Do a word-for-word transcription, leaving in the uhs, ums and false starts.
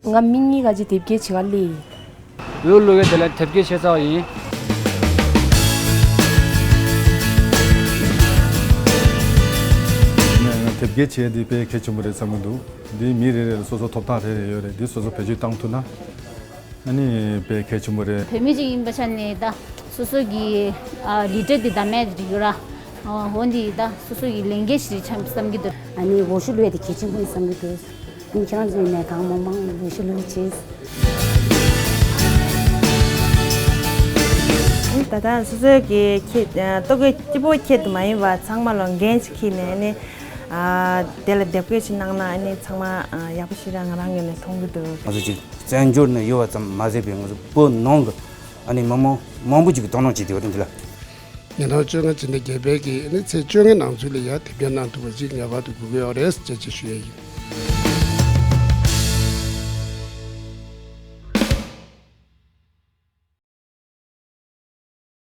ང་མི་གཉིས་ཀ་ཅིག་དེབ་སྐྱེལ་བྱེད་ག་སླེབས་ཡིན། ལོ་ལོ་ཡོད་དེ་ལ་དེབ་སྐྱེལ་བྱས་ཚར་བ་ཡིན། ང་དེབ་སྐྱེལ་བྱས་དེ་དཔེ་གལ་ཆེན་པོ་རེད་བསམ་གྱི་འདུག་འདི་མི་རེ་རེ་ལ་སོ་སོ་ཐོབ་ཐང་རེ་རེ་ཡོད་རེད། འདི་སོ་སོ་བེད་སྤྱོད་བཏང་ཐུབ་ན། ཨ་ནི་དཔེ་གལ་ཆེན་པོ་རེད། བོད་མི་ཅིག་ཡིན་པ་ཆ་ནས་ད་སོ་སོ་གི་ཨ་ལི་ཏྲ་དེ་ད་མེད་རིག་ར། འོ་འདི་ད་སོ་སོ་གི་ལས་འགན་ཞིག་རེད་བསམ་གྱི་འདུག་ཨ་ནི་འོ་ཤུ་ལུས་དེ་གལ་ཆེན་པོ་ཡིན་བསམ་གྱི་འདུག་ཨ་ནི་ཁྱེད་རང་ཚོའི་ནས་གང་མང་མང་འོ་ཤུ་ལུས་བྱེད། ད་ལྟ་སོ་སོའི་གི་ཁྱེད་ལྟོ་གོས་སྐྱིད་པོ་ཁྱེད་དུ་མ་ཡིན་པ་ཚང་མ་ལོ་འགན་ཞིག་འཁྱེར་ནས་ནི། དེ་ལ་དེབ་སྐྱེལ་ཞིག་གནང་ན་ནི་ཚང་མ་ཡག་པོ་ཞིག་ར་ང་རང་ངོས་ནས་མཐོང་གི་འདུག་ང་ཚོ་ཅིག་བཙན་བྱོལ་ནས་ཡོད་པ་ཙམ་མ་ཟད་པའི་ང་ཚོ་བོད་ནང་གི་ཨ་ནི་མི་མང་མང་པོ་ཅིག་གིས་དོ་སྣང་བྱེད་བསྡད་ཡོད་རེད་འདི་ལ། ཉིས་སྟོང་བཅོ་ལྔ་སྤྱི་ཟླ་བརྒྱད་པའི་གི་ཨ་ནི་ཚེས་བཅོ་ལྔའི་ནང་ཚུད་ལ་ཡ་དེབ་སྐྱེལ་གནང་ཐུབ་པ་ཅིག་ངེས་པར་དུ་དགོས་ཀྱི་ཡོད་རེད་ཅེས་ཅིག་ཞུ་ཡ་ཡིན།